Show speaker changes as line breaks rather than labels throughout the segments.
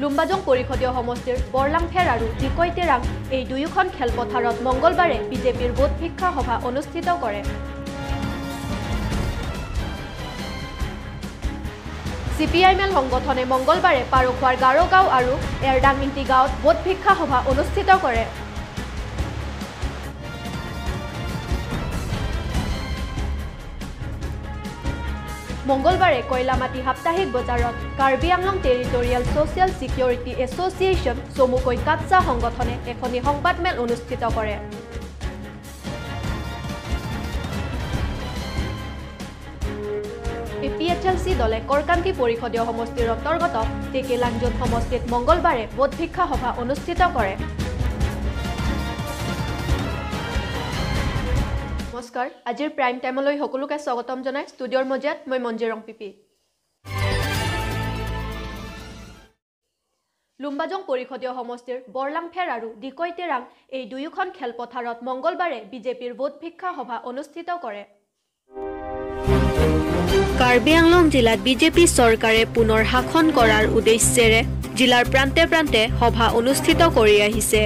লুম্বাজং পৰিষদীয় সমষ্টিৰ বৰলাংফেৰ আৰু ডিকৈতেৰাং এই দুয়োখন খেলপথাৰত মঙ্গলবাৰে বিজেপিৰ ভোট ভিক্ষা সভা অনুষ্ঠিত কৰে। চিপিআইএমএল সংগঠনে মঙ্গলবাৰে পাৰখোৱাৰ গাৰোগাঁও আৰু এৰডাংইংটি গাঁৱত ভোট ভিক্ষা সভা অনুষ্ঠিত কৰে। মঙ্গলবাৰে কয়লামাটি সাপ্তাহিক বজাৰত Karbi Anglong territorial social security association চমুকৈ কাটছা সংগঠনে এখনি সংবাদমেল অনুষ্ঠিত কৰে। এপিএইচএলচি দলে কৰকান্তি পৰিষদীয় সমষ্টিৰ অন্তৰ্গত টেকেলাংজোন সমষ্টিত মঙ্গলবাৰে ভোট ভিক্ষা সভা অনুষ্ঠিত কৰে। নমস্কাৰ, আজিৰ প্ৰাইম টাইমলৈ সকলোকে স্বাগতম জনাই ষ্টুডিঅ'ৰ মজিয়াত মই মঞ্জিৰং পিপি। লুম্বাজং পৰিষদীয় সমষ্টিৰ বৰলাংফেৰ আৰু ডিকৈতেৰাং এই দুয়োখন খেলপথাৰত মঙ্গলবাৰে বিজেপিৰ ভোট ভিক্ষা সভা অনুষ্ঠিত কৰে। কাৰ্বি আংলং জিলাত বিজেপি চৰকাৰে পুনৰ শাসন কৰাৰ উদ্দেশ্যেৰে জিলাৰ প্ৰান্তে প্ৰান্তে সভা অনুষ্ঠিত কৰি আহিছে।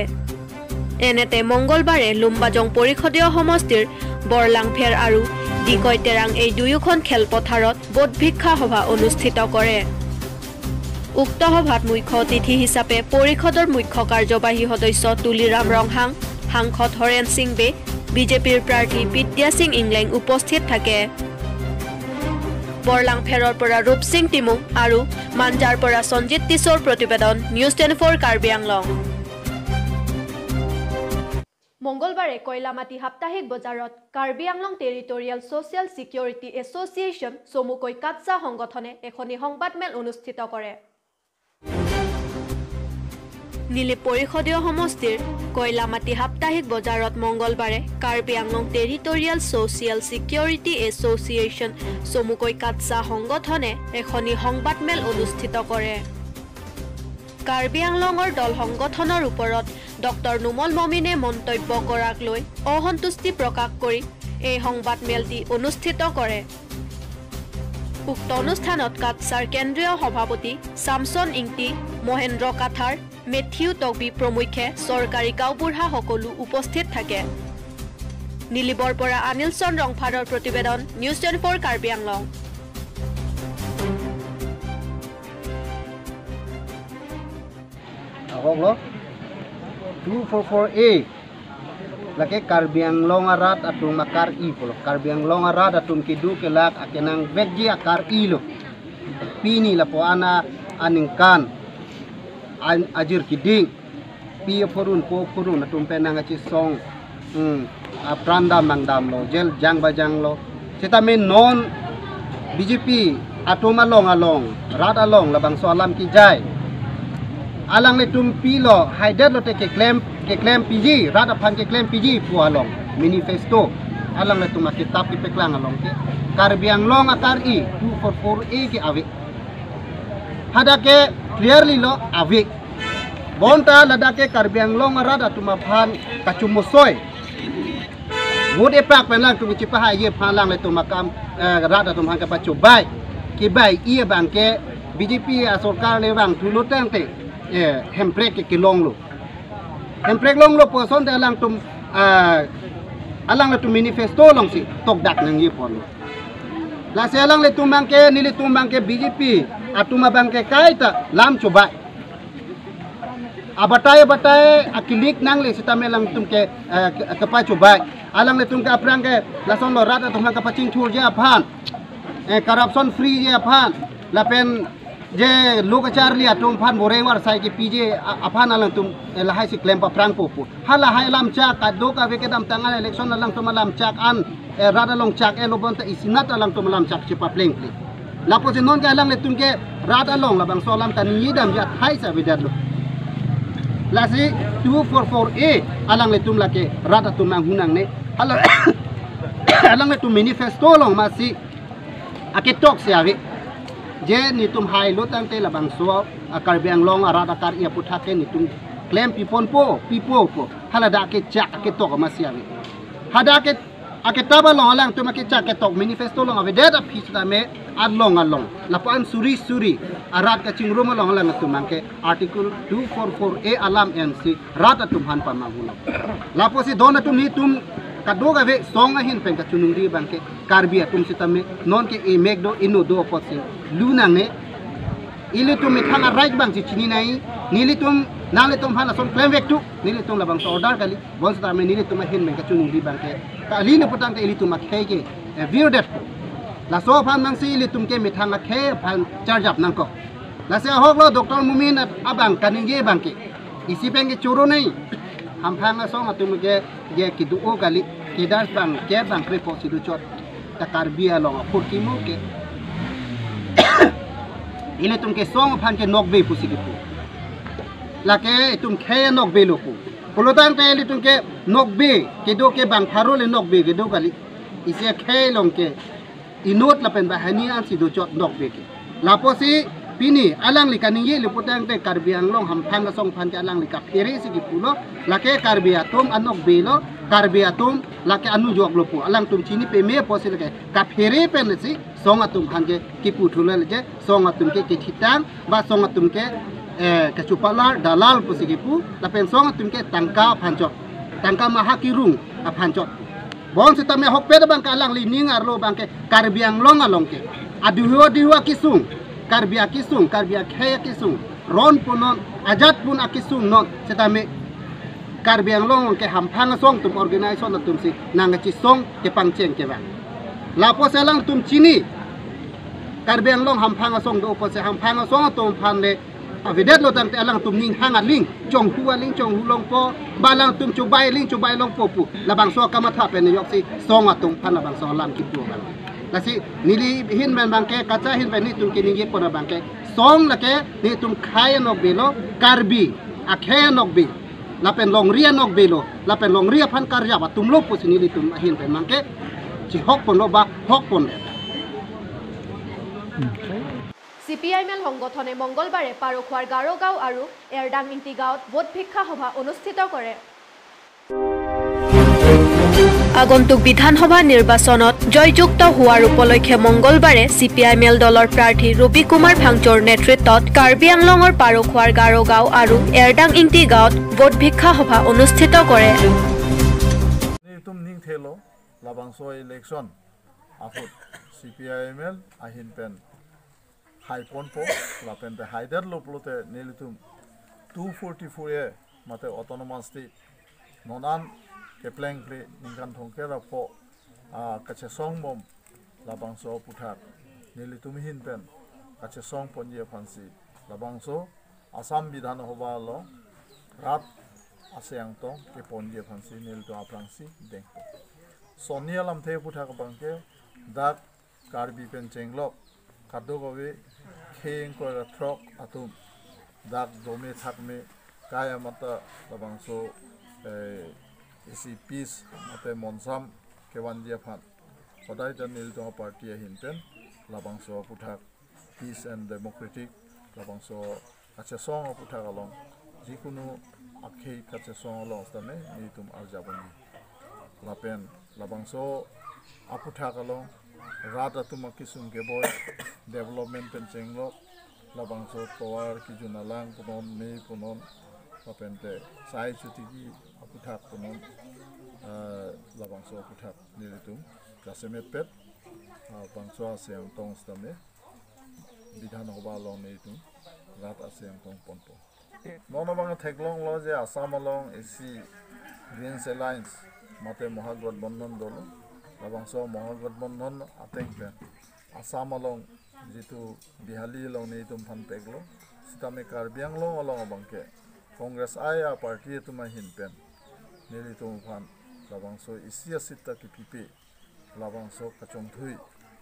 এনেতে মঙ্গলবাৰে লুম্বাজং পৰিষদীয় সমষ্টিৰ বৰলাংফেৰ আৰু ডিকৈতেৰাং এই দুয়োখন খেলপথাৰত ভোট ভিক্ষা সভা অনুষ্ঠিত কৰে। উক্ত সভাত মুখ্য অতিথি হিচাপে পৰিষদৰ মুখ্য কাৰ্যবাহী সদস্য তুলিৰাম ৰংহাং, সাংসদ হৰেন সিং বে, বিজেপিৰ প্ৰাৰ্থী বিদ্যা সিং ইংলেং উপস্থিত থাকে। বৰলাংফেৰৰ পৰা ৰূপ সিং টিমুং আৰু মাঞ্জাৰ পৰা সঞ্জিত তিছৰ প্ৰতিবেদন, নিউজ 24 কাৰ্বি আংলং। মঙ্গলবাৰে কয়লামাটি সাপ্তাহিক বজাৰত Karbi Anglong territorial social security association চমুকৈ কাটছা সংগঠনে এখনি সংবাদমেল অনুষ্ঠিত কৰে। নীলি পৰিষদীয় সমষ্টিৰ কয়লামাটি সাপ্তাহিক বজাৰত মঙ্গলবাৰে Karbi Anglong territorial social security association চমুকৈ কাটছা সংগঠনে এখনি সংবাদমেল অনুষ্ঠিত কৰে। কাৰ্বি আংলঙৰ দল সংগঠনৰ ওপৰত ডক্টৰ নোমল মমিনে মন্তব্য কৰাক লৈ অসন্তুষ্টি প্ৰকাশ কৰি এই সংবাদমেলটি অনুষ্ঠিত কৰে। উক্ত অনুষ্ঠানত কাটছাৰ কেন্দ্ৰীয় সভাপতি চামচন ইংটি, মহেন্দ্ৰ কাথাৰ, মেথিউ টকবি প্ৰমুখ্যে চৰকাৰী গাঁওবুঢ়া সকলো উপস্থিত থাকে। নীলিবৰ পৰা অনিলচন ৰংফাৰৰ প্ৰতিবেদন, news 24 Karbi Anglong.
Lo 244A lake Karbi Anglong arat atung makar i polo Karbi Anglong arat atung kidu kelak akenang veggi akar i lo pini lapo ana aningkan an ajir kiding pi forun po forun atung penang achi song a pranda mangdam lo jel jang bajang lo seta me non BJP atum along along rat along labang so alam ki jai alang le tum pi lo haidet lo te ke claim PG rat aphan ke claim PG pu along manifesto alang le tum kitab ki peklang along ke Karbi Anglong akar i 244A ke ave hada ke clearly lo ave bonta lada ke Karbi Anglong rat atum aphan kachumosoi wod e pak pen lang tum chipa ha ye phan lang le tum akam rat atum hang ka pachu bai ke bai i bang ke BJP sarkar le bang thulu tang te hemprek ke long lo hemprek long lo poson de alang tum alang le tum manifesto long si tok dak nang ye pon la se alang le tum bang ke nili tum bang ke BJP atuma bang ke kai ta lam choba abatai batai akilik nang le sitame lang tum ke kapa choba alang le tum ke aprang ke lason lo rat atum ka paching thur je aphan corruption free je aphan la pen je lokachar li atum phan boreng war sai ke pj aphan alang tum lahai si claim pa prang po po hala hai lam chak ka do ka ve ke dam tangal election alang tum lam chak an rat along chak e lobon ta isinat alang tum lam chak chipa pleng pli la po non ke alang le tum ke rat along la bang so lam ta ni dam ja thai sa vidat lo la si 244A alang le tum la ke rat atum ang hunang ne hala alang le tum manifesto long ma si ake tok se ave je nitum hai lo tang te labang so Karbi Anglong arat akar ia putha ke nitum claim pipon po pipo po hala da ke chak ke tok ma sia hada ke Ake taba long alang tum ake cha ke tok manifesto long ave det a phis ta me adlong along lapan suri suri arat ka chingrum long alang tum angke article 244 a alam mc rat atum han pa magulo laposi don atum ni tum kadoga ve song a hin pen ka chunung ri bangke karbi atum sitame non ke e mek do inu do posi lunang ne ili tum mithanga right bang chi chini nai nili tum nale tum hana son claim vek tu nili tum labang so order kali bon sa me nili tum hin men ka chunung ri bang ke ka ali ne potang te ili tum khe ke view det la so phan mang si ili tum ke mithanga khe phan charge up nang ko la se hok lo doctor Mumin abang kaning ge bang ke isi peng ke churo nei ham phanga song atum ke ye ki du o kali kedar bang ke bang kre po si du chot ta karbia long phur ki mo ke ile tum ke song phan ke nok be pusi ki pu lake tum khe nok be loku pulotang te ile tum ke nok be ke do ke bang tharo le nok be ke do kali ise khe long ke inot la pen ba hani an si do chot nok be ke laposi pini alang li kaning ye le potang te karbi anglong ham phang song phan ke alang li ka phere si ki pulo lake karbi atom anok be lo karbi atom lake anu jok lo pu alang tum chini pe me posi lake ka phere pen si song atum phan ke ki pu thule le je song atum ke ke thitang ba song atum ke ke chupalar dalal pusi ki pu la pen song atum ke tangka phan chok tangka mahakirung a phan chok bon se tame hok pe bang ka alang li ning ar lo bang ke karbi anglong along ke aduho diwa kisung karbia kisung karbia khaya kisung ron punon ajat pun akisung non setame karbiang long ke hamphang song tum organization tum si nang chi song ke pangcheng ke bang lapo selang tum chini karbiang long hamphang song do po se hamphang song tum phan le avidet lo tang te alang tum ning hanga ling chong huwa ling chong hulong po balang tum chubai ling chubai long po pu labang so kamatha pe ne yok si song atum phan labang so lam ki pu bang lasi nili hin ben bangke kacha hin ben ni tum ke ningi pona bangke song lake ni tum khai nok belo karbi akhe nok be lapen long ria nok belo lapen long ria phan karja ba tum lo pu nili tum hin ben bangke chi hok pon lo ba hok pon le
CPI ML সংগঠনে মঙ্গলবাৰে পাৰখোৱাৰ গাৰোগাঁও আৰু এৰডাং ইংটি গাঁৱত vote ভিক্ষা সভা অনুষ্ঠিত কৰে। আগন্তুক বিধানসভা নিৰ্বাচনত জয়যুক্ত হোৱাৰ উপলক্ষে মঙ্গলবাৰে চিপিআইএমএল দলৰ প্ৰাৰ্থী ৰবি কুমাৰ ভাংচোৰ নেতৃত্বত কাৰ্বি আংলঙৰ পাৰখোৱাৰ গাৰোগাঁও আৰু এৰডাং ইংটি গাঁৱত ভোট ভিক্ষা সভা অনুষ্ঠিত কৰে।
হাই পনপো লাপেনতে হাইদার লোপলোতে নেলিতুম 244 এ মাতে অটোনমাস টি ননান কেপ্লেংপ্লে নিংকান থংকে রাফো কাছে সং বম লাবাংso পুথাক নেলিতুম হিনপেন কাছে সং পঞ্জিয়ে ফান্সি লাবাংso আসাম বিধানসভা ল রাত আছে আংতং কে পঞ্জিয়ে ফান্সি নেলিতুম আপ্রাংসি দেংpo সনিয়া লামথে পুথাক বাংকে দাক কার্বি পেন চেংলক kadogawe kheng ko throk atum dak dome thakme kaya mata labangso esi peace mate monsam kewandia phat সদায় তা নীলতম party হিনপেন labangso puthak peace and democratic labangso kache song puthak along যিকোনো akhe kache song along tame nitum ar jaboni lapen labangso aputhak along rata tuma kisung ke boy development pen chenglo labangso towar ki junalang punon me punon lapente sai chutiki aputhak punon labangso aputhak nilitum jasemet pet bangso aseang tong stame bidhan hoba long nilitum rat aseang tong ponpo nono bang theklong lo je Assam along AC Greens Alliance mate Mahagathbandhan dolo labangso Mahagathbandhan atengpe Assam along jitu Bihali along neitum phan peglo sitame Karbi Anglong along bangke Congress aya party tuma hinpen nelitum phan labangso isia sitta ki pipe labangso kachongthui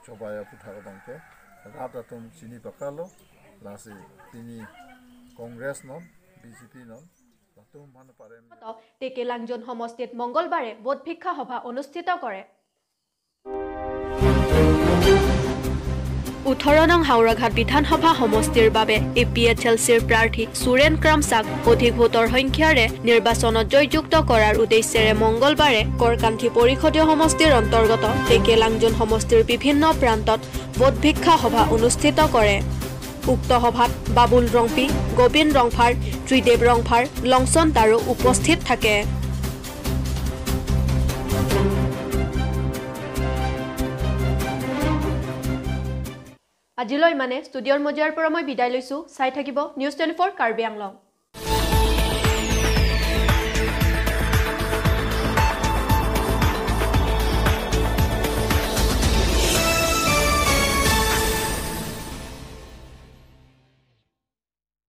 chobaya puthak bangke ratatum chini pakalo lasi tini Congress non BJP non
Tekelangjon সমষ্টিত মঙ্গলবাৰে vote ভিক্ষা সভা অনুষ্ঠিত কৰে। 18 নং হাওৰাঘাট বিধানসভা সমষ্টিৰ বাবে APHLCৰ প্ৰাৰ্থী সুৰেন ক্ৰামচাক অধিক ভোটৰ সংখ্যাৰে নিৰ্বাচনত জয়যুক্ত কৰাৰ উদ্দেশ্যেৰে মঙ্গলবাৰে কৰকান্থি পৰিষদীয় সমষ্টিৰ অন্তৰ্গত টেকেলাংজুন সমষ্টিৰ বিভিন্ন প্ৰান্তত ভোট ভিক্ষা সভা অনুষ্ঠিত কৰে। উক্ত সভাত বাবুল ৰংপি, গোবিন্দ ৰংফাৰ, ত্ৰিদেৱ ৰংফাৰ, লংচন তাৰো উপস্থিত থাকে। আজিলৈ মানে ষ্টুডিঅ'ৰ মজিয়াৰ পৰা মই বিদায় লৈছোঁ। চাই থাকিব নিউজ 24 কাৰ্বি আংলং।